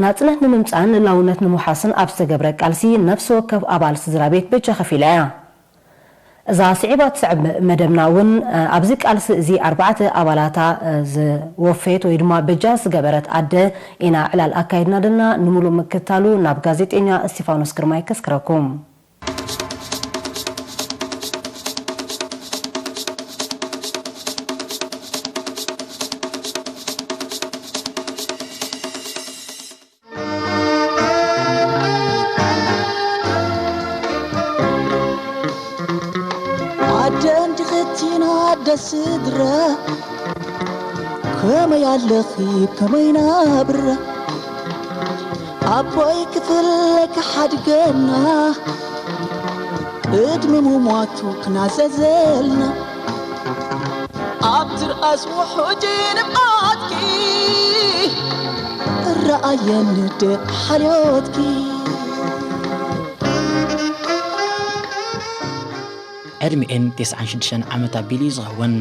ናጽነት ንምምጻእን ልላውነት ንምውሓስን ኣብ ዝተገብረ ቃልሲ ነፍሲ ወከፍ ኣባል ስድራ ቤት በጃ ከፊላ እያ። እዛ ስዒባ ትስዕብ መደብና እውን፣ እ፣ ኣብዚ ቃልሲ እዚ ኣርባዕተ ኣባላታ፣ እ፣ ዝወፈየት ወይ ድማ በጃ ዝገበረት ኣደ ኢና ዕላል ኣካይድና ዘለና። ንምሉእ ምክትታሉ ናብ ጋዜጠኛ እስቲፋኖስ ግርማይ ከስክረኩም። ኣደ እንዲኽቲና ኣደ ስድራ፣ ከመይ ኣለኺ ከመይ ናብራ? ኣቦይ ክፍለካ ሓድገና፣ ዕድመ ምሟቱ ክናዘዘልና። ኣብ ትርኣስ ውሑጅ ንብዓትኪ፣ እረኣየኒ ደ ሓልዮትኪ። ዕድሚኤን ተስዓን ሽዱሽተን ዓመት ኣቢሉ እዩ ዝኸውን።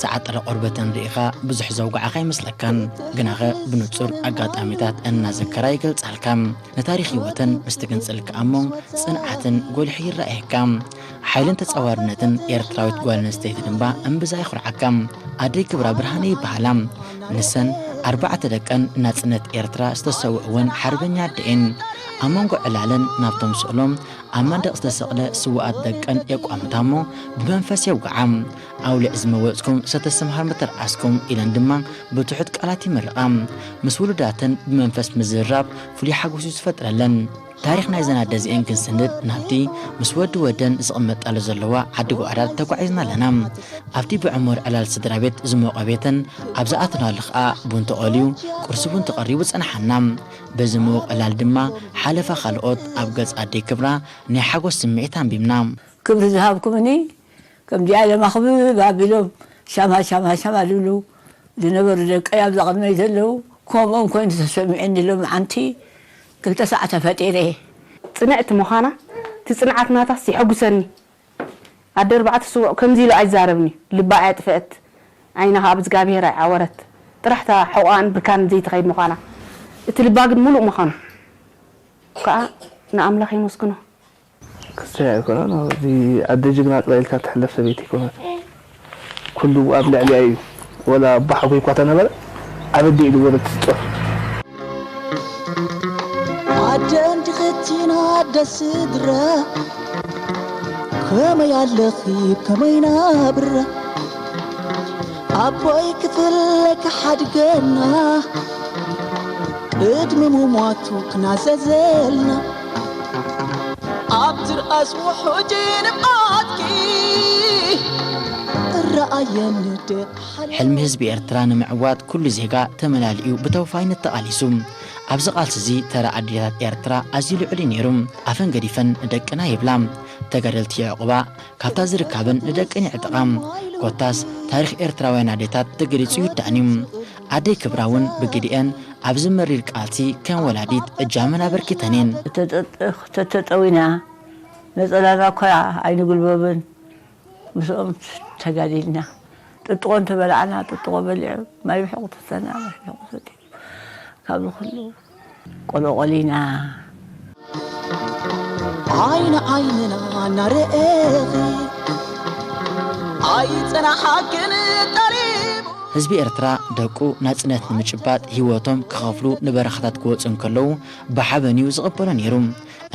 ዝዓጠረ ቆርበተን ርኢኻ ብዙሕ ዘውግዓኻ ኣይመስለካን። ግናኸ ብንጹር ኣጋጣሚታት እናዘከራ ይገልጻልካ። ንታሪኽ ህይወተን ምስ ትግንጽል ከኣ እሞ ጽንዓትን ጎሊሑ ይረኣየካ። ሓይልን ተጻዋርነትን ኤርትራዊት ጓል ኣንስተይቲ ድማ እምብዛ የኹርዓካ። ኣደይ ክብራ ብርሃነ ይበሃላ። ንሰን ኣርባዕተ ደቀን ናጽነት ኤርትራ ዝተሰውእወን ሓርበኛ ኣደ እየን። ኣብ መንጎ ዕላለን ናብቶም ስእሎም ኣብ መንደቕ ዝተሰቕለ ስዉኣት ደቀን የቋምታ እሞ ብመንፈስ የውግዓ። ኣውሊዕ ዝመወጽኩም ሰተስምሃር ምተርኣስኩም ኢለን ድማ ብትሑት ቃላት ይምርቓ። ምስ ውሉዳተን ብመንፈስ ምዝርራብ ፍሉይ ሓጎስ እዩ ዝፈጥረለን። ታሪኽ ናይዘን ኣደ እዚኤን ክንስንድ ናብቲ ምስ ወዲ ወደን ዝቕመጣሉ ዘለዋ ዓዲ ጓዕዳድ ተጓዒዝና ኣለና። ኣብቲ ብዕሙር ዕላል ስድራ ቤት ዝሞቐ ቤተን ኣብ ዝኣተናሉ ኸኣ ቡን ተቖልዩ፣ ቁርሲ ቡን ተቐሪቡ ጸንሓና። በዚ ምዉቕ ዕላል ድማ ሓለፋ ካልኦት ኣብ ገጽ ኣደይ ክብራ ናይ ሓጎስ ስምዒት ኣንቢብና። ክብሪ ዝሃብኩምኒ፣ ከምዚኣ ኢሎም ኣኽብብ ኣቢሎም ሻማ፣ ሻማ፣ ሻማ ዝብሉ ዝነበሩ ደቀይ ኣብዛ ቅድመይ ዘለዉ፣ ከምኦም ኮይኑ ተሰሚዑኒ ሎምዓንቲ ክልተ ሳዕ ተፈጢረ። ጽንዕቲ ምዃና፣ እቲ ጽንዓት ናታስ የሐጉሰኒ። ኣደ ኣርባዕተ ስዉእ ከምዚ ኢሉ ኣይዛረብን እዩ። ልባ ኣየጥፍአት፣ ዓይና ከኣ ብእግዚኣብሄር ኣይዓወረት። ጥራሕ እታ ሕቖኣን ብርካን ዘይትኸይድ ምዃና፣ እቲ ልባ ግን ምሉእ ምዃኑ ከኣ ንኣምላኽ የመስግኖ። ክስተይ ኣይኮነን። እዚ ኣደ ጅግና ጥራይ ኢልካ ትሕለፍ ሰበይቲ ኣይኮነትን። ኩሉ ኣብ ልዕሊኣ እዩ። ወላ ኣቦ ሓጎይ እኳ ተነበረ፣ ኣብ ኣደ ኢሉ ወረ ትስጦር። ኣደ እንዲኽቲና ኣደ ስድራ፣ ከመይ ኣለኺ ከመይ ናብራ? ኣቦይ ክፍለካ ሓድገና፣ ዕድመ ምሟቱ ክናዘዘልና። ኣብ ትርኣስ ውሑጅ ንብዓትኪ፣ እረኣየኒ ደ ሓልዮት። ሕልሚ ህዝቢ ኤርትራ ንምዕዋት ኩሉ ዜጋ ተመላሊኡ ብተወፋይነት ተቓሊሱ። ኣብዚ ቃልሲ እዚ ተራ ኣዴታት ኤርትራ ኣዝዩ ልዑል እዩ ነይሩ። ኣፈን ገዲፈን ንደቅና ይብላ። ተጋደልቲ የዕቑባ ካብታ ዝርካብን ንደቀን የዕጥቓ። ኮታስ ታሪኽ ኤርትራውያን ኣዴታት ተገሊጹ ይውዳእን እዩ። ኣደይ ክብራ እውን ብግዲኤን ኣብዚ መሪር ቃልሲ ከም ወላዲት እጃመን ኣበርኪተን እየን። ተተጠ-፣ ተተጠዊና ነጸላና እኳ ኣይንጉልበብን። ምስኦም ተጋዲልና። ጥጥቖ እንተበላዕና፣ ጥጥቖ በሊዑ፣ ማይ ብሕቑ ተሰና፣ ማይ ብሕቑ ሰቲዩ። ካብዚ ኩሉ ቆሎቆሊና። ዓይኒ ዓይንና እናረኣኺ፣ ኣይጸናሓክን ጠሊሙ። ህዝቢ ኤርትራ ደቁ ናጽነት ንምጭባጥ ህይወቶም ክኸፍሉ ንበረኻታት ክወጹ እንከለዉ ብሓበን እዩ ዝቕበሎ ነይሩ።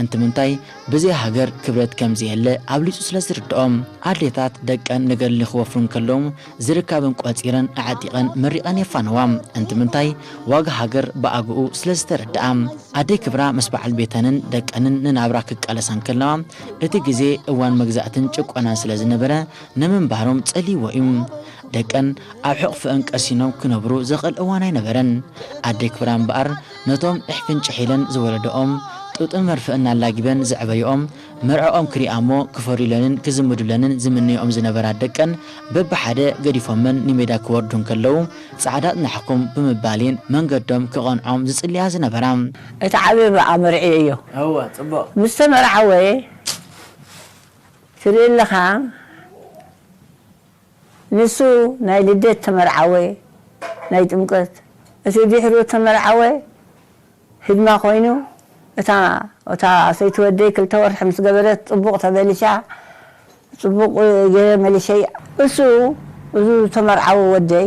እንትምንታይ ብዘይ ሃገር ክብረት ከም ዘየለ ኣብሊጹ ስለ ዝርድኦም፣ ኣዴታት ደቀን ንገድሊ ክወፍሩ እንከለዉ ዝርካብን ቆጺረን ኣዕጢቐን መሪቐን የፋንዋ። እንትምንታይ ዋጋ ሃገር ብኣግኡ ስለ ዝተረድኣ። ኣደይ ክብራ ምስ በዓል ቤተንን ደቀንን ንናብራ ክቃለሳ እንከለዋ፣ እቲ ግዜ እዋን መግዛእትን ጭቆናን ስለ ዝነበረ፣ ንምንባሮም ጸልይዎ እዩ። ደቀን ኣብ ሕቑፈአን ቀሲኖም ክነብሩ ዘኽእል እዋን ኣይነበረን። ኣደይ ክብራ እምበኣር ነቶም ዒሕፍን ጭሒለን ዝወለደኦም ጡጥን መርፍእን ኣላጊበን ዘዕበይኦም መርዕኦም ክሪኣ እሞ ክፈርዩለንን ክዝምዱለንን ዝምነይኦም ዝነበራ ደቀን በብሓደ ገዲፎመን ንሜዳ ክወርዱ እንከለዉ፣ ጻዕዳ ጽናሕኩም ብምባል እየን መንገዶም ክቐንዖም ዝጽልያ ዝነበራ። እቲ ዓብዪ በኣ መርዕዮ እዮ። እወ፣ ጽቡቕ። ምስ ተመርዓወ ትርኢ ኣለኻ፣ ንሱ ናይ ልደት ተመርዓወ፣ ናይ ጥምቀት። እቲ ድሕሩ ተመርዓወ ህድማ ኮይኑ፣ እታ፣ እታ ሰይቲ ወደይ ክልተ ወርሒ ምስ ገበረት ጽቡቕ ተበሊሻ፣ ጽቡቕ ገይረ መሊሸይ። እሱ፣ እዚ ዝተመርዓወ ወደይ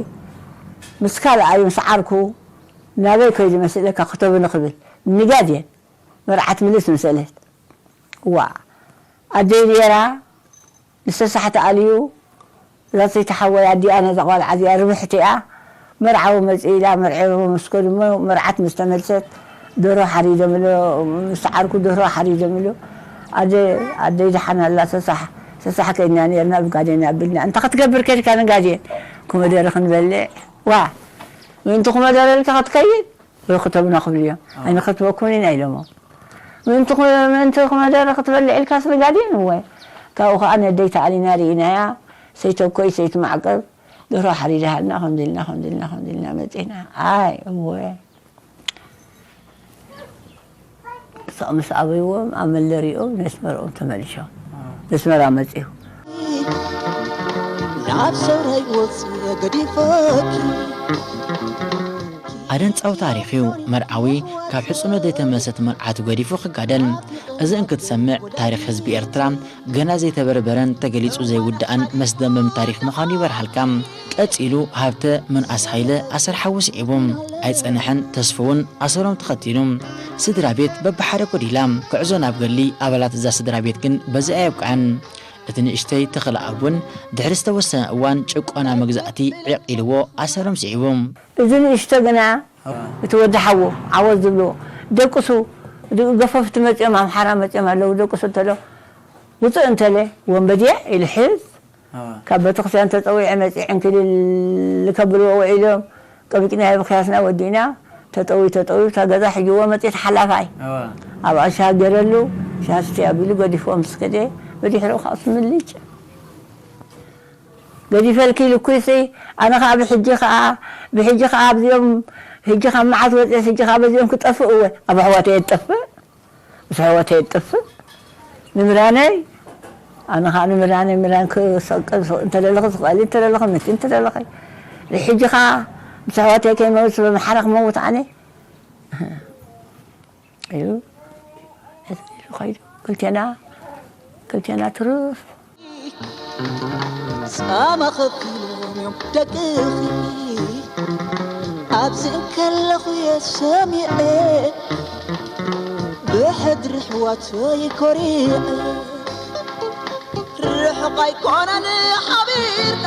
ምስ ካልኣዩ ምስ ዓርኩ ናበይ ከይዱ መስለካ ክተብኒ ክብል ንጋድየን መርዓት ምልስ መሰለት። ዋ ኣደይ ኔራ ንሰሳሕ ተኣልዩ፣ እዛ ሰይቲ ሓወይ ኣዲኣ ነዛ ቖልዓ እዚኣ ርብሕቲ እያ፣ መርዓዊ መጽእ ኢላ መርዒቦ ምስ ከዱ እሞ መርዓት ምስ ተመልሰት ደርሆ ሓሪዶምሉ፣ ምስ ዓርኩ ደርሆ ሓሪዶምሉ። ኣደ ኣደይ ደሓን ኣላ ሰሳሕ ሰሳሕ ከይድና ኔርና ብጋዴና ኣቢልና እንተ ክትገብር ከድካ ንጋዴን ኮመደረ ክንበልዕ ዋ ምእንቲ ኮመደረ ኢልካ ክትከይድ ወይ ክተብና ክብሉ እዮም። ኣይንኸትበኩምን ኢና ኢሎሞ። ምእንቲ ኩ-፣ ምእንቲ ኩመደረ ክትበልዕ ኢልካስ ንጋድየን እወ። ካብኡ ኸዓ ነደይ ተኣሊና ርኢናያ። ሰይቲ እኮይ ሰይቲ ማዕቀብ ድሮ ሓሪዳሃልና ከምዚ ኢልና ከምዚ ኢልና ከምዚ ኢልና መፂና። ኣይ እወ። ክሳዕ ምስ ኣበይዎም ኣብ መለሪኦም ነስመርኦም ተመሊሾም። ነስመራ መፂኡ። ናብ ሰውራይ ወፅየ ገዲፈኪ ኣደንጻዊ ታሪኽ እዩ። መርዓዊ ካብ ሕጽኖት ዘይተመልሰት መርዓቱ ገዲፉ ክጋደል። እዚ እንክትሰምዕ ታሪኽ ህዝቢ ኤርትራ ገና ዘይተበርበረን ተገሊጹ ዘይውዳእን መስደመም ታሪኽ ምዃኑ ይበርሃልካ። ቀጺሉ ሃብተ ምንኣስ ሃይለ ኣሰር ሓዊ ስዒቡ ኣይጸንሐን ተስፍውን ኣሰሮም ተኸቲሉ። ስድራ ቤት በብሓደ ጎዲላ። ጉዕዞ ናብ ገድሊ ኣባላት እዛ ስድራ ቤት ግን በዚ ኣየብቅዐን። እቲ ንእሽተይ ተኽለኣብ እውን ድሕሪ ዝተወሰነ እዋን ጭቆና መግዛእቲ ዒቕ ኢልዎ ኣሰሮም ስዒቡ። እዚ ንእሽቶ ግና እቲ ወዲ ሓዉ ዓወት ዝብልዎ ደቅሱ ገፈፍቲ መፅኦም ኣምሓራ መፅኦም ኣለዉ ደቅሱ እንተሎ ውፅእ እንተለ ወንበዴ ኢሉ ሕዝ ካብ ቤተክርስትያን ተፀዊዐ መፅእ ዕንክልል ከብልዎ ውዒሎም ቀቢጭና ብክያስና ወዲእና ተጠዊ ተጠዊ እታ ገዛ ሕጅዎ መፅእ ተሓላፋይ ኣብኣ ሻገረሉ ሻስቲ ኣቢሉ ገዲፍዎ ምስ ከደ ብድሕሪኡ ከዓ ስምልጭ ገዲፈልኪ ኢልኩ ሲ ኣነ ከዓ ብሕጂ ከዓ ብሕጂ ከዓ ኣብዚኦም ሕጂ ካብ መዓት ወፅስ ሕጂ ከዓ በዚኦም ክጠፍእ እወ ኣብ ኣሕዋተይ የጠፍእ ምስ ኣሕዋተይ የጠፍእ ንምራነይ ኣነ ከዓ ንምራነይ ምራን ክሰቅል እንተለለኺ ዝኽእል እንተለለኺ ምት እንተለለኺ ሕጂ ከዓ ምስ ኣሕዋተይ ከይመውት በምሓራ ክመውት ኣነ ኢሉ ከይዱ ክልቴና ክልቴና ትሩፍ ጻማ ከፊሎም እዮም ደቅኺ ኣብዚ እንከለኹ እየ ሰሚዐ ብሕድሪ ኣሕዋተይ ኮሪዐ ርሑቕ ኣይኮነን ሓቢርና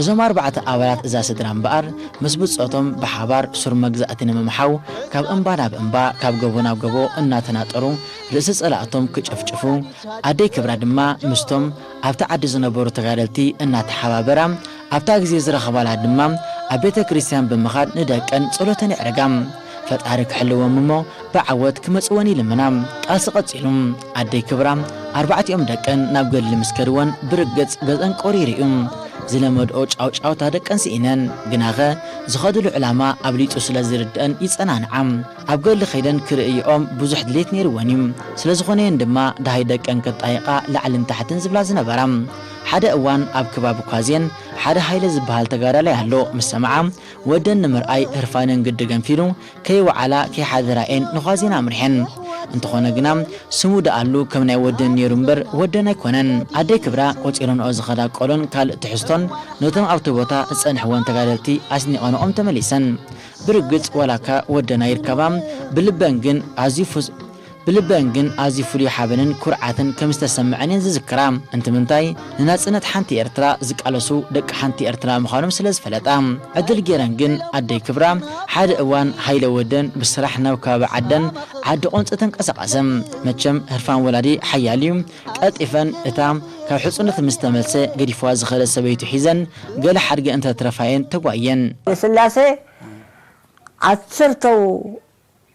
እዞም ኣርባዕተ ኣባላት እዛ ስድራ እምበኣር፣ ምስ ብጾቶም ብሓባር ሱር መግዛእቲ ንምምሓው፣ ካብ እምባ ናብ እምባ፣ ካብ ጎቦ ናብ ጎቦ እናተናጠሩ፣ ርእሲ ጸላእቶም ክጭፍጭፉ፣ ኣደይ ክብራ ድማ ምስቶም ኣብታ ዓዲ ዝነበሩ ተጋደልቲ እናተሓባበራ፣ ኣብታ ግዜ ዝረኸባላ ድማ ኣብ ቤተ ክርስትያን ብምኻድ ንደቀን ጸሎተን የዕርጋ። ፈጣሪ ክሕልወም እሞ ብዓወት ክመጽወን ይልምና። ቃልሲ ቀጺሉ። ኣደይ ክብራ ኣርባዕቲኦም ደቀን ናብ ገድሊ ምስ ከድወን ብርግጽ ገዝአን ቆሪሩ እዩ። ዝለመድኦ ጫውጫውታ ደቀን ስኢነን። ግናኸ ዝኸድሉ ዕላማ ኣብሊጹ ስለ ዝርድአን ይጸናንዓ። ኣብ ገድሊ ከይደን ክርእይኦም ብዙሕ ድሌት ነይርወን እዩ። ስለ ዝኾነየን ድማ ደሃይ ደቀን ከጣይቓ ላዕልን ታሕትን ዝብላ ዝነበራ። ሓደ እዋን ኣብ ከባቢ ኳዝየን ሓደ ሃይለ ዝበሃል ተጋዳላይ ኣሎ ምስ ሰምዓ ወደን ንምርኣይ ህርፋነን ግዲ ገንፊሉ ከይወዓላ ከይሓደራ እየን ንኳዜን ኣምሪሐን። እንተኾነ ግና ስሙ ደኣሉ ከም ናይ ወደን ነይሩ እምበር ወደን ኣይኮነን። ኣደይ ክብራ ቆጺረንኦ ዝኸዳ ቆሎን ካልእ ትሕዝቶን ነቶም ኣብቲ ቦታ ዝጸንሕወን ተጋደልቲ ኣስኒቐንኦም ተመሊሰን። ብርግጽ ዋላካ ወደን ኣይርከባ ብልበን ግን ኣዝዩ ፍጹ ብልበን ግን ኣዝዩ ፍሉይ ሓበንን ኩርዓትን ከም ዝተሰምዐን እየን ዝዝክራ። እንትምንታይ ንናጽነት ሓንቲ ኤርትራ ዝቃለሱ ደቂ ሓንቲ ኤርትራ ምዃኖም ስለ ዝፈለጣ። ዕድል ገይረን ግን ኣደይ ክብራ ሓደ እዋን ሃይለ ወደን ብስራሕ ናብ ከባቢ ዓደን ዓዲ ቖንጸ ተንቀሳቐሰ። መቸም ህርፋን ወላዲ ሓያል እዩ። ቀልጢፈን እታ ካብ ሕጹነት ምስ ተመልሰ ገዲፍዋ ዝኸደ ሰበይቱ ሒዘን ገለ ሓድጊ እንተትረፋ እየን ተጓየን። ስላሴ ዓሰርተው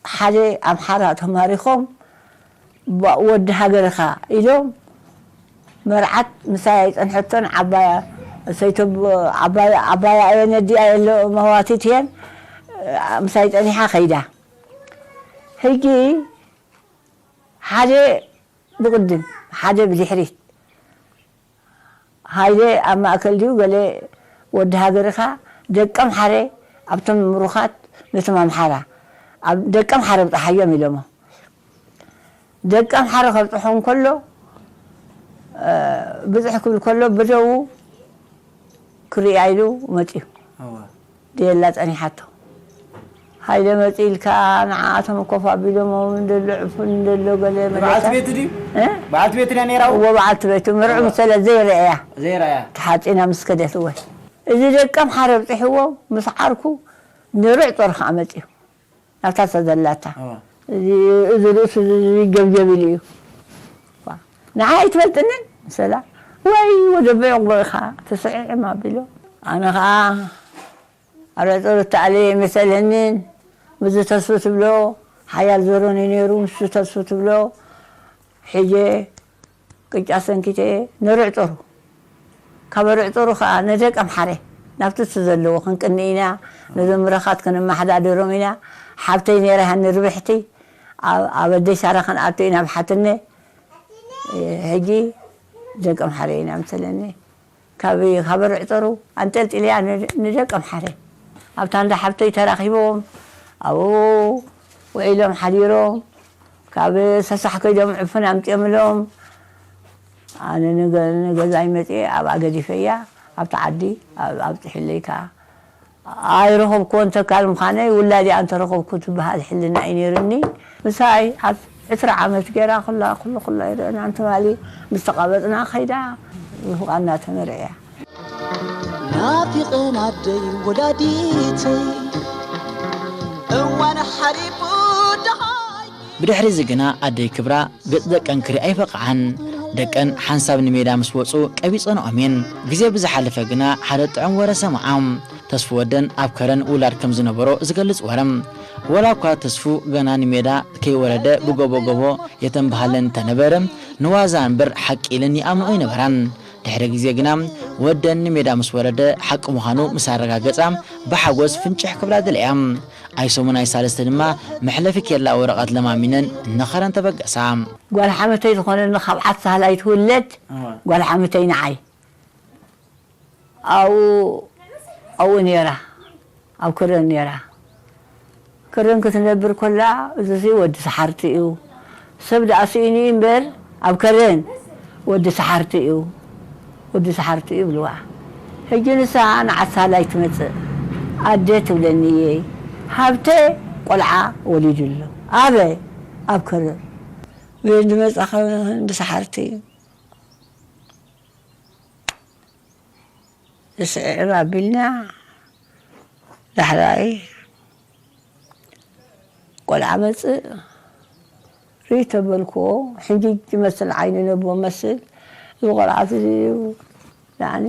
ሓደ ኣምሓራ ተማሪኾም ወዲ ሃገርኻ ኢሎም መርዓት ምሳይ ኣይፀንሐቶን ዓባያ ሰይቶ ዓባያ ዓባያ እየ ነዲኣ የለ መዋቲት እየን ምሳይ ፀኒሓ ከይዳ ሕጂ ሓደ ብቕድም ሓደ ብድሕሪት ሃይለ ኣብ ማእከል ድዩ ገለ ወዲ ሃገርኻ ደቀምሓረ ኣብቶም ምሩኻት ነቶም ኣምሓራ ኣብ ደቀምሓረ ብጽሓዮም ኢሎሞ። ደቀምሓረ ከብጽሖም ከሎ ብጽሕ ክብል ከሎ ብደዉ ክርእያ ኢሉ መጽዩ። ደየላ ጸኒሓቶ። ሃይለ መጺ ኢልካ ንዓኣቶም ኮፍ ኣቢሎሞም እንደሎ ዕፉን እንደሎ ገለ በዓልቲ መለሳ። ቤቱ ድዩ? እ? በዓልቲ ቤቱ ድያ ነይራ? እዎ በዓልቲ ቤቱ። መርዑ መሰለ ዘይረኣያ። ዘይረኣያ። ተሓጺና ምስ ከደት እወ። እዚ ደቀምሓረ ኣብጺሕዎ ምስ ዓርኩ ንርዕ ጾር ከኣ መጺኡ። ናብታ ተዘላታ። እወ። እዚ፣ እዚ ርእሱ እዚ ገብገብ ኢሉ እዩ። ዋ፣ ንዓይ ኣይትፈልጥንን? ሰላ። ወይ ወደ ብዕቑቦ ኢኻ ተስዒዕም ኣቢሎ። ኣነ ኸኣ ኣረ ጾር እተኣልየ መሰለንን። ምስዚ ተስፉ ትብሎ ሓያል ዘሮን እዩ ነይሩ። ምስዚ ተስፉ ትብሎ ሒጀ ቅጫ ሰንኪተ ንርዕ ጾሩ። ካብ ርዕ ጾሩ ኸኣ ንደቀምሓረ ናብቲ እሱ ዘለዎ ክንቅኒ ኢና። ነዞም ምረኻት ክንመሓዳደሮም ኢና። ሓብተይ ነይራ ሃኒ ርብሕቲ ኣብ፣ ኣብ ኣደይ ሳራ ክንኣቱ ኢና ብሓትነ። ሕጂ ደቀምሓረ ኢና ምሰለኒ። ካብ፣ ካብ ርዕጠሩ ኣንጠልጢለያ ን-፣ ንደቀምሓረ ኣብታ እንዳ ሓብተይ ተራኺቦም ኣብኡ ውዒሎም ሓዲሮም። ካብ ሰሳሕ ከይዶም ዕፉን ኣምጺኦምሎም። ኣነ ንገ-፣ ንገዛይ መጽየ ኣብኣ ገዲፈያ። ኣብቲ ዓዲ ኣብ-፣ ኣብጽሒለይ ከኣ ኣይረኸብኩዎን ተካል ምዃነይ ውላዲኣ እንተረኸብኩ ትበሃል ሕልና እዩ ነይሩኒ። ምሳይ ኣብ ዕስራ ዓመት ገይራ ኩላ፣ ኩሉ፣ ኩሉ ኣይረአናን ትማሊ ምስ ተቓበጽና ከይዳ ርሑቓ እናተመርዕያ። ናፊቐን ኣደይ ወላዲተይ እዋን ሓሊፉ ደሃይ። ብድሕሪ እዚ ግና ኣደይ ክብራ ገጽ ደቀን ክርኢ ኣይበቕዓን። ደቀን ሓንሳብ ንሜዳ ምስ ወጹ ቀቢጸንኦም እየን። ግዜ ብዝሓለፈ ግና ሓደ ጥዑም ወረ ሰምዓ። ተስፉ ወደን ኣብ ከረን ውላድ ከም ዝነበሮ ዝገልጽ ወረ። ወላ እኳ ተስፉ ገና ንሜዳ ከይወረደ ብጎቦ ጎቦ የተንበሃለን እንተነበረ፣ ንዋዛ እምበር ሓቂ ኢለን ይኣምንኦ ኣይነበራን። ድሕሪ ግዜ ግና ወደን ንሜዳ ምስ ወረደ ሓቂ ምዃኑ ምስ ኣረጋገጻ፣ ብሓጎስ ፍንጭሕ ክብላ ደለያ። ኣይሰሙን ኣይሳልስቲ ድማ መሕለፊ ኬላ ወረቐት ለማሚነን ንኸረን ተበገሳ። ጓል ሓመተይ ዝኾነኒ ካብ ዓዲ ሳህላይ ትውለድ እወ። ጓል ሓመተይ ንዓይ። ኣብኡ፣ ኣብኡ ነይራ፣ ኣብ ከረን ነይራ። ከረን ክትነብር ከላ፣ እዚሲ ወዲ ሰሓርቲ እዩ። ሰብ ደኣ ስኢኑ እዩ እምበር፣ ኣብ ከረን ወዲ ሰሓርቲ እዩ፣ ወዲ ሰሓርቲ እዩ ይብልዋ። ሕጂ ንሳ ንዓዲ ሳህላይ ትመጽእ። ኣደ ትብለኒ እየ። ሃብተ ቆልዓ ወሊዱ ኣሎ። ኣበይ? ኣብ ከረን። በየን ዝመጻ ከ እንዲ ሰሓርቲ እዩ። ንስዕዕብ ኣቢልና ዳሕራይ ቆልዓ መጽእ ርኢ ተበልክዎ። ሕንጅጅ መስል ዓይኑ ነቦ መስል። እዚ ቆልዓ እዚ ድዩ ዳዕኒ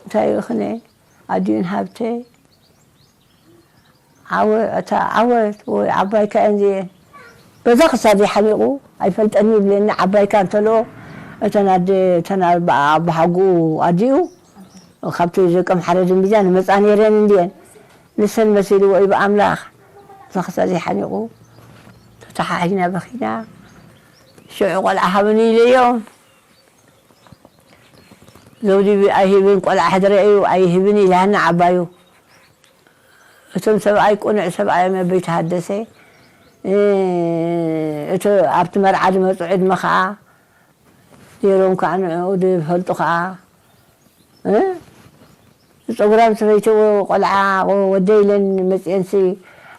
እንታይ ይእኽነ ኣዲኡን ሃብተ ዓወ-፣ እታ ዓወት ወይ ዓባይካ እየን እዚኤን። በዛ ክሳድ ሓኒቑ ኣይፈልጠኒ ይብለኒ። ዓባይካ እንተልኦ እተን ኣደ-፣ እተን ኣባ-፣ ኣባሓጉኡ ኣዲኡ ካብቲ ዘቀም ሓረድ እምብዛ ንመጻ ነይረን እንድየን። ንሰን መሲልዎ እዩ ብኣምላኽ። እዛ ክሳድ ሓኒቑ ተተሓሒዝና በኺና። ሽዑ ቆልዓ ሃብኒ ኢለዮም። ዘውዲ ብ-፣ ኣይህብን፣ ቆልዓ ሕድረ እዩ ኣይህብን ኢላሃና ዓባዩ። እቶም ሰብኣይ ቅኑዕ ሰብኣይ እዮም ኣበይ ተሃደሰ። እ፣ እቲ ኣብቲ መርዓ ዝመጹ ዕድመ ኸኣ ነይሮም ከኣ ንዕኡ ዝፈልጡ ኸኣ፣ እ፣ ጸጉራም ሰበይቲ ቆልዓ ወደይ ኢለን መጽኤንሲ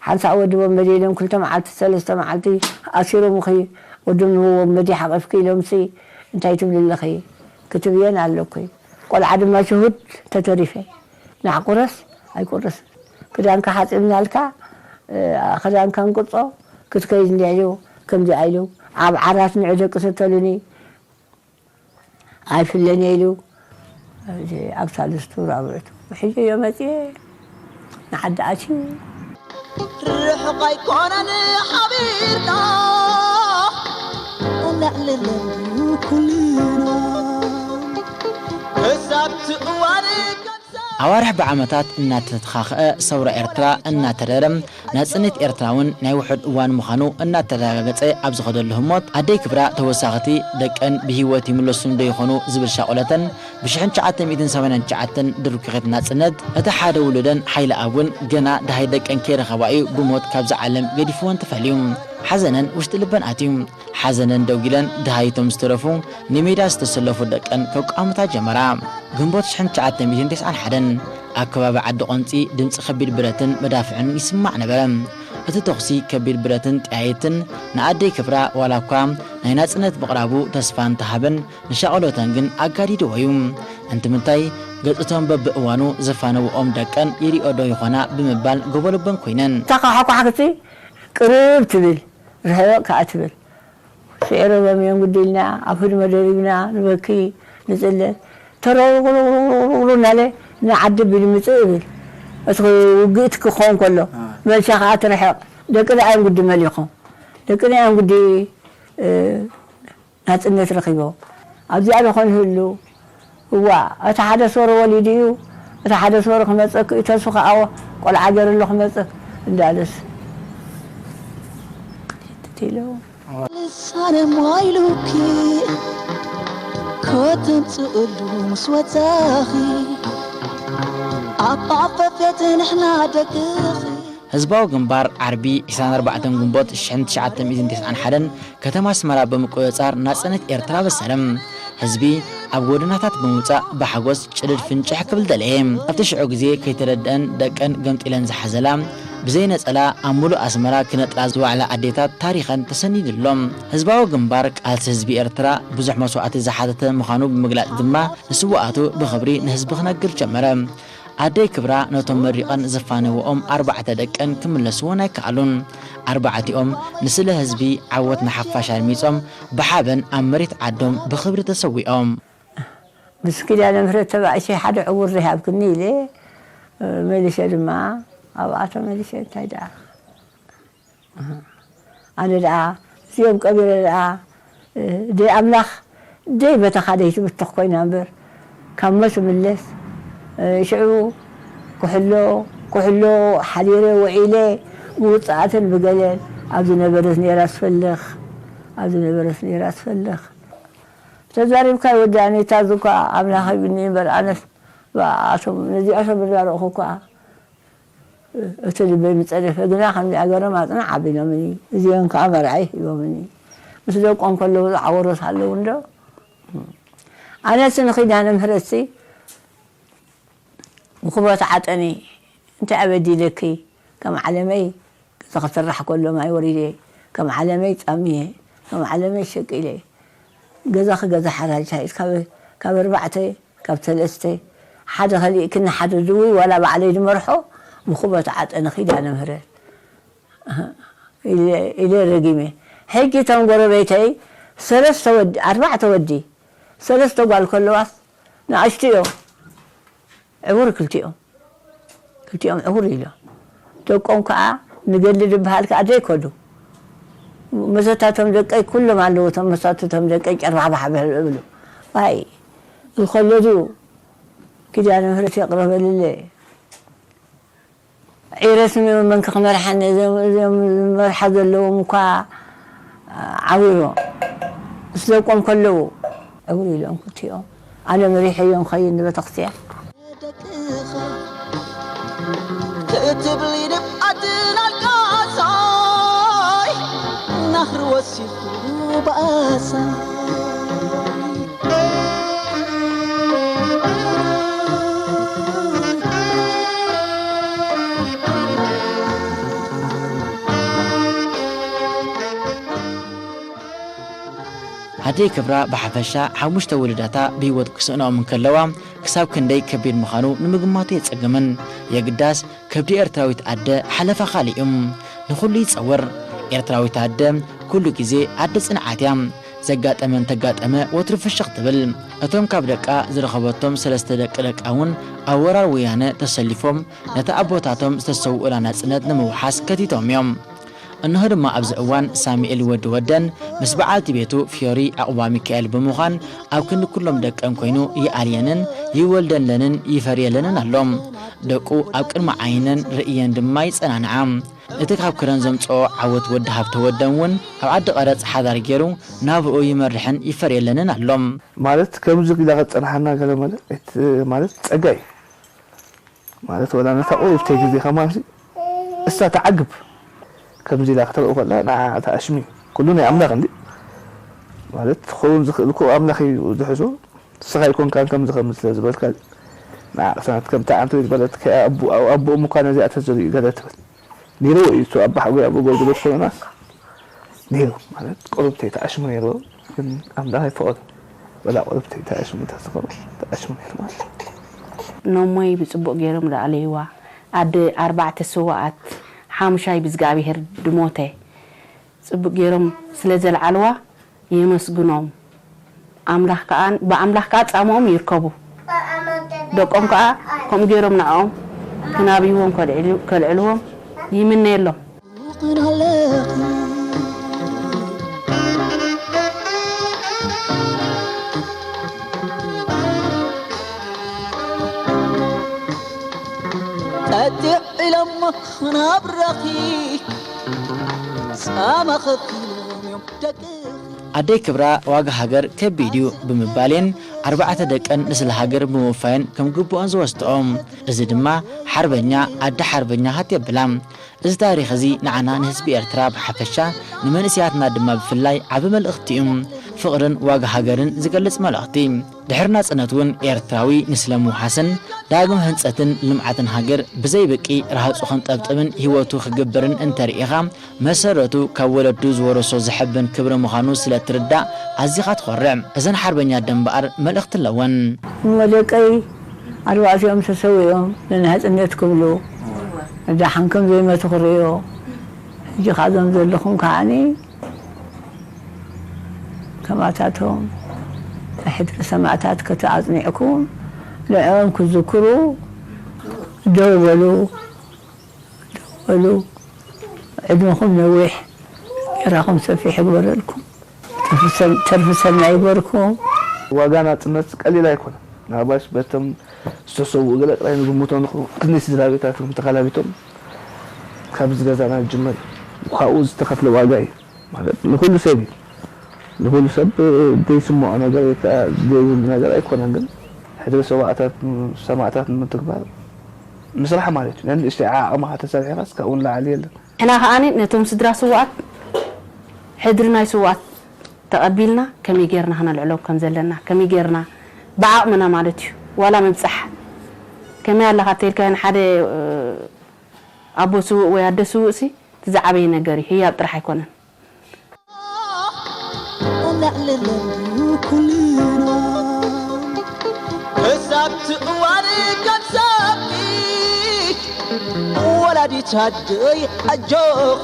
ሓንሳእ ወዲ ወንበዴ ኢሎም ክልተ መዓልቲ ሰለስተ መዓልቲ ኣሲሮምኺ ወዲ ወንበዴ ሓቒፍኪ ኢሎምሲ እንታይ ትብሊ ኣለኺ ክትብየን ኣለኩ። ቆልዓ ድማ ሽሁድ ተተሪፈ። ንዓ ቁረስ ኣይቁረስ ክዳንካ ሓጺብናልካ፣ እ፣ ክዳንካ እንቅጾ ክትከይድ እንዲያ ኢሉ ከምዚኣ ኢሉ ኣብ ዓራት ንዑ ደቂ ሰተሉኒ። ኣይፍለን እየ ኢሉ፣ እዚ ኣብ ሳልስቱ ራብዕቱ ሕጂ እዮ መፅየ ንዓዲ ኣትዩ። ርሑቕ ኣይኮነን ሓቢርና ኣላዕለለን ኩልና ክሳብ ትእዋን ኣዋርሕ ብዓመታት እናተተኻኸአ፣ ሰውራ ኤርትራ እናተረረ፣ ናጽነት ኤርትራ እውን ናይ ውሑድ እዋን ምዃኑ እናተረጋገጸ ኣብ ዝኸደሉ ህሞት፣ ኣደይ ክብራ ተወሳኺቲ ደቀን ብህይወት ይምለሱን ዶ ይኾኑ ዝብል ሻቕሎተን፣ ብሽሕን ትሽዓተ ሚእትን ሰማንያን ትሽዓተን ድርኩኺት ናጽነት፣ እቲ ሓደ ውሉደን ሓይለኣብ እውን ገና ደሃይ ደቀን ከይረኸባ እዩ ብሞት ካብዛ ዓለም ገዲፍወን ተፈልዩ። ሓዘነን ውሽጢ ልበን ኣትዩ። ሓዘነን ደጒለን ደሃይቶም ዝተረፉ ንሜዳ ዝተሰለፉ ደቀን ከቋምታ ጀመራ። ግንቦት ሽሕን ትሽዓተ ሚእትን ተስዓን ሓደን ኣብ ከባቢ ዓዲ ቆንጺ ድምጺ ከቢድ ብረትን መዳፍዕን ይስማዕ ነበረ። እቲ ተኹሲ ከቢድ ብረትን ጠያይትን ንኣደይ ክብራ ዋላ እኳ ናይ ናጽነት ምቕራቡ ተስፋ እንተሃበን ንሻቕሎተን ግን ኣጋዲድዎ እዩ። እንትምንታይ ገጽቶም በብእዋኑ ዘፋነውኦም ደቀን ይሪኦ ዶ ይኾና ብምባል ጎቦ ልበን ኮይነን። እታ ኳሓኳሕቲ ቅርብ ትብል፣ ርሕቕ ከኣ ትብል። ስዒሮም እዮም ግዲ ኢልና ኣብ ህድሞ ደሪብና ንበኪ፣ ንጽለ። ተረውሩሩሩሩ እናለ ንዓዲ ቢሉ ምጽእ ይብል። እቲ ውግእ እቲ ክኸውን ከሎ፣ አ። መልሻ ከኣ ትርሕቕ። ደቅና እዮም ግዲ መሊኾም። ደቅና እዮም ግዲ፣ እ፣ ናጽነት ረኺቦም። ኣብዚኣ ዶ ኾን ይህሉ? እዋ፣ እቲ ሓደ ሶሮ ወሊዱ እዩ፣ እቲ ሓደ ሶሮ ክመጸክ እዩ፣ ተሱ ከኣ ቆልዓ ገይሩ ኣሎ ክመጸክ እንዳለስ። ትትለው። ልሳነ ማይሉኪ ከተምጽእሉ ምስ ወጻኺ፣ ኣፍ ኣፈፍየት ንሕና ደቅኺ። ህዝባዊ ግንባር ዓርቢ ዕስራን ኣርባዕተን ግንቦት ሽሕን ትሽዓተ ሚእትን ተስዓን ሓደን ከተማ ኣስመራ ብምቁጽጻር ናጽነት ኤርትራ በሰረ። ህዝቢ ኣብ ጎደናታት ብምውጻእ ብሓጎስ ጭድድ ፍንጭሕ ክብል ደለየ። ኣብቲ ሽዑ ግዜ ከይተረድአን ደቀን ገምጢለን ዝሓዘላ፣ ብዘይ ነጸላ ኣብ ምሉእ ኣስመራ ክነጥራ ዝዋዕላ ኣዴታት ታሪኸን ተሰኒዱ ኣሎ። ህዝባዊ ግንባር ቃልሲ ህዝቢ ኤርትራ ብዙሕ መስዋእቲ ዝሓተተ ምዃኑ ብምግላጽ ድማ ንስውኣቱ ብኽብሪ ንህዝቢ ክነግር ጀመረ። ኣደይ ክብራ ነቶም መሪቐን ዘፋነውኦም ኣርባዕተ ደቀን ክምለስወን ኣይከኣሉን። ኣርባዕቲኦም ንስለ ህዝቢ ዓወት ንሓፋሽ ኣድሚጾም ብሓበን ኣብ መሬት ዓዶም ብኽብሪ ተሰዊኦም። ምስ ኪዳነ ምሕረት ተባኢሰ ሓደ ዕውር ዘይሃብክኒ ኢለ፣ መሊሰ ድማ ኣብኣ ተመሊሰ እንታይ ደኣ ኣነ ደኣ እዚኦም ቀቢረ ደኣ፣ ደይ ኣምላኽ፣ ደይ በተኻ ደይ ትብትኽ ኮይና እምበር፣ ካብ ሞት እምለስ፣ ሽዑ ክሕሎ፣ ክሕሎ ሓዲረ ውዒለ፣ ብውጽኣትን ብገለን ኣብ ዝነበረት ነይራ ትፈልኽ፣ ኣብ ዝነበረት ነይራ ትፈልኽ። ተዛሪብካ ወዲ ኣኔታ እኳ ኣምላኽ ይብኒ እምበር፣ ኣነስ ብኣቶም፣ ነዚኣቶም እንዳረእኹ እኳ እቲ ልበይ ምጸደፈ ግና፣ ከምዚኣ ገሮም ኣጽናዕ ኣቢሎምኒ፣ እዚኦም ከኣ መርዓይ ሂቦምኒ። ምስ ደቆም ከለዉ ዝዓወሮት ኣለዉ እንዶ። ኣነሲ ንኺዳነ ምህረትሲ ብኩቦት ዓጠኒ፣ እንታይ ኣበዲለኪ? ከም ዓለመይ ገዛ ክስራሕ ከሎ ማይ ወሪደ፣ ከም ዓለመይ ጻምየ፣ ከም ዓለመይ ሸቂለ፣ ገዛኺ ገዛ ሓራጅ ሃይት ካብ፣ ካብ ኣርባዕተ፣ ካብ ሰለስተ፣ ሓደ ከሊእክኒ ሓደ ዝውይ ዋላ ባዕለይ ዝመርሖ ብኩቦት ዓጠኒ ኪዳነ ምህረት ኢለ፣ ኢለ ረጊመ። ሕጂ እቶም ጎረቤተይ ሰለስተ ወዲ፣ ኣርባዕተ ወዲ፣ ሰለስተ ጓል ከለዋስ ንኣሽቱ እዮም። ዕውር ክልቲኦም፣ ክልቲኦም ዕውር ኢሎም። ደቆም ከኣ ንገድሊ ዝበሃል ከኣ ዘይከዱ። መሰታቶም ደቀይ ኩሎም ኣለዉ፣ እቶም መሳትቶም ደቀይ ጨርባሕባሕ ብሕል እብሉ። ኣይ፣ ዝኸለዱ ኪዳነ ምህረት የቕረበልለ። ዒረስ መን ክመርሓኒ፣ እዞም፣ እዞም መርሓ ዘለዎም እኳ ዓዊሮም። ምስ ደቆም ከለዉ ዕውር ኢሎም ክልቲኦም። ኣነ መሪሐዮም ኸይድ ንቤተክርስትያን። ደቅኻ ክትብሊ ንብዓትን ኣልቃሳይ ናኽሪ ወሲኹ ባእሳይ። ኣደይ ክብራ ብሓፈሻ ሓሙሽተ ውሉዳታ ብህይወት ክስእንኦም እንከለዋ፣ ክሳብ ክንደይ ከቢድ ምዃኑ ንምግማቱ የጸግምን። የግዳስ፣ ከብዲ ኤርትራዊት ኣደ ሓለፋ ካልእ እዩ። ንኹሉ ይጸውር። ኤርትራዊት ኣደ ኩሉ ግዜ ኣደ ጽንዓት እያ። ዘጋጠመ እንተጋጠመ ወትሩ ፍሽኽ ትብል። እቶም ካብ ደቃ ዝረኸበቶም ሰለስተ ደቂ ደቃ እውን ኣብ ወራር ወያነ ተሰሊፎም ነታ ኣቦታቶም ዝተሰውኡላ ናጽነት ንምውሓስ ከቲቶም እዮም። እንሆ ድማ ኣብዚ እዋን ሳሙኤል ወዲ ወደን ምስ በዓልቲ ቤቱ ፊዮሪ ዕቑባ ሚካኤል ብምዃን ኣብ ክንዲ ኩሎም ደቀን ኮይኑ ይኣልየንን ይወልደለንን ይፈርየለንን ኣሎ። ደቁ ኣብ ቅድሚ ዓይነን ርእየን ድማ ይጸናንዓ። እቲ ካብ ክረን ዘምጽኦ ዓወት ወዲ ሃብተ ወደም እውን ኣብ ዓዲ ቀረጽ ሓዳር ገይሩ ናብርኡ ይመርሕን ይፈርየለንን ኣሎ። ማለት ከምዚ ኢላ ከጸንሓና ገለ መለ፣ እት-፣ ማለት ጸጋ እዩ። ማለት ወላ ነታ ቁሩብተይ ግዜ ከማንሲ እሳ ትዓግብ። ከምዚ ኢላ ክትርኢ ከላ ንዓ ትኣሽሚ። ኩሉ ናይ ኣምላኽ እንዲ ማለት ክኸውን ዝኽእል እኮ ኣምላኽ እዩ ዝሕዞ። ንስኻ ኣይኮንካን ከምዚ ከምዚ ስለ ዝበልካ ንዓ ቅሳነት ከምታ ዓንቶ ዝበለት ከኣ ኣቡ-፣ ኣቡኦም እኳ ነዚኣ ተዘሪኡ ገለ ትብል። ነይርዎ እዩ እሱ ኣባ ሓጎይ ኣቦ ጎልጉለት ኮሎናስ ነይሩ ማለት ቁሩብተይ ተኣሽሙ ነይርዎ። ግን ኣምላኽ ኣይፈቐዶ። ወላ ቁሩብተይ ተኣሽሙ ተስኸሮ ተኣሽሙ ነይሩ ማለት እዩ። ነሞይ ብጽቡቕ ገይሮም ደኣለይዋ። ኣደ ኣርባዕተ ስውኣት ሓሙሻይ ብዝጋብሄር ድሞተ ጽቡቕ ገይሮም ስለ ዘልዓልዋ የመስግኖም። ኣምላኽ ከኣ ብኣምላኽ ከኣ ጻምኦም ይርከቡ። ደቆም ከኣ ከምኡ ገይሮም ንዕኦም ክናብይዎም ከልዕሉ-፣ ከልዕልዎም ይምነየሎም። ጠጢዕ ኢሎሞ ናብራኺ ጻማ ኸፊሎም እዮም ደቅኺ። ኣደይ ክብራ ዋጋ ሃገር ከቢድ እዩ ብምባሌን ኣርባዕተ ደቀን ንስለ ሃገር ብምውፋየን ከም ግቡኦን ዝወስድኦ። እዚ ድማ ሓርበኛ ኣደ ሓርበኛታት የብላ። እዚ ታሪኽ እዚ ንዓና ንህዝቢ ኤርትራ ብሓፈሻ ንመንእሰያትና ድማ ብፍላይ ዓቢ መልእኽቲ እዩ። ፍቕርን ዋጋ ሃገርን ዝገልጽ መልእኽቲ። ድሕሪ ናጽነት እውን ኤርትራዊ ንስለ ምውሓስን ዳግም ህንጸትን ልምዓትን ሃገር ብዘይ ብቂ ረሃጹ ከንጠብጥብን ህይወቱ ክግብርን እንተርኢኻ መሰረቱ ካብ ወለዱ ዝወረሶ ዘሐብን ክብሪ ምዃኑ ስለ ትርዳእ ኣዚኻ ትኾርዕ። እዘን ሓርበኛ ኣደ እምበኣር መልእኽቲ ኣለወን። እሞ ደቀይ ኣርባዕቲኦም ተሰዊኦም ንናጽነት ክብሉ ደሓን ከም ዘይመቱ ክርእዮ ሕጂ ካብዞም ዘለኹም ከዓኒ ከማታቶም ሕድሪ ሰማእታት ከተኣጽኒዕኩም ንዕኦም ክዝክሩ ደው በሉ። በሉ ዕድመኹም ነዊሕ ጌራኹም ሰፊሕ ይግበረልኩም። ተርፊ ሰናይ ይግበርኩም። ዋጋ ናጽነት ቀሊል ኣይኮነን። ናባሽ በቶም ዝተሰውኡ ገለ ጥራይ ንግምቶ ንኽእል ክንደይ ስድራ ቤታት እዮም ተኻላቢቶም ካብዚ ገዛና ዝጅመር እዩ። ካብኡ ዝተኸፍለ ዋጋ እዩ። ማለት ንኹሉ ሰብ እዩ። ንኹሉ ሰብ ዘይስምዖ ነገር ወይ ከዓ ዘይብሉ ነገር ኣይኮነን። ግን ሕድሪ ሰማእታት ሰማእታት ንምትግባር ምስራሕ ማለት እዩ። ናይ ንእሽተይ ዓቕምኻ ተሰሪሕኻስ ካብኡ ንላዕሊ የለን። ንሕና ከኣ ነቶም ስድራ ስውኣት ሕድሪ ናይ ስውኣት ተቐቢልና ከመይ ጌርና ክነልዕሎም ከም ዘለና ከመይ ጌርና ብዓቕምና ማለት እዩ ዋላ ምብጻሕ ከመይ ኣለኻ ተልካ ንሓደ ኣቦ ስውእ ወይ ኣደ ስውእ ሲ እቲ ዝዓበየ ነገር እዩ ህያብ ጥራሕ ኣይኮነን። ክሳብቲ እዋን ገንዘብኪ ወላዲት ኣደይ ኣጆኺ።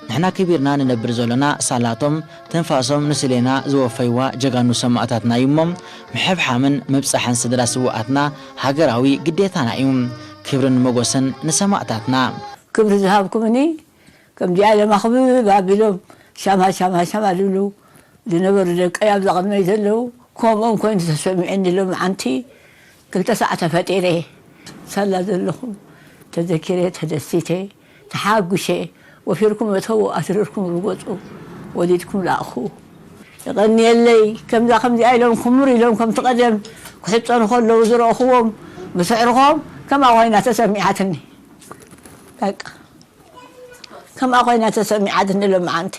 ንሕና ከቢርና ንነብር ዘሎና ሳላቶም ትንፋሶም ንስሌና ዝወፈይዋ ጀጋኑ ሰማእታትና እዩ እሞ ምሕብሓምን ምብጻሕን ስድራ ስውኣትና ሃገራዊ ግዴታና እዩ። ክብርን ሞጎስን ንሰማእታትና። ክብሪ ዝሃብኩምኒ ከምዚኣ ለማኽብብ ኣቢሎም ሻማ ሻማ ሻማ ዝብሉ ዝነበሩ ደቀይ ኣብዛ ቅድመይ ዘለዉ ከምኦም ኮይኑ ተሰሚዑኒ ሎምዓንቲ ክልተ ሳዕ ተፈጢረ ሳላ ዘለኹ ተዘኪረ ተደሲተ ተሓጉሸ ወፊርኩም እተዉ ኣስሪርኩም ርገፁ ወሊድኩም ላእኹ የቐንየለይ ከምዛ ከምዚኣ ኢሎም ክሙር ኢሎም ከምቲ ቀደም ክሕፀኑ ከለዉ ዝረእኽዎም ምስ ኣዕሩኾም ከምኣ ኮይና ተሰሚዓትኒ በቃ ከምኣ ኮይና ተሰሚዓትኒ ሎምዓንቲ።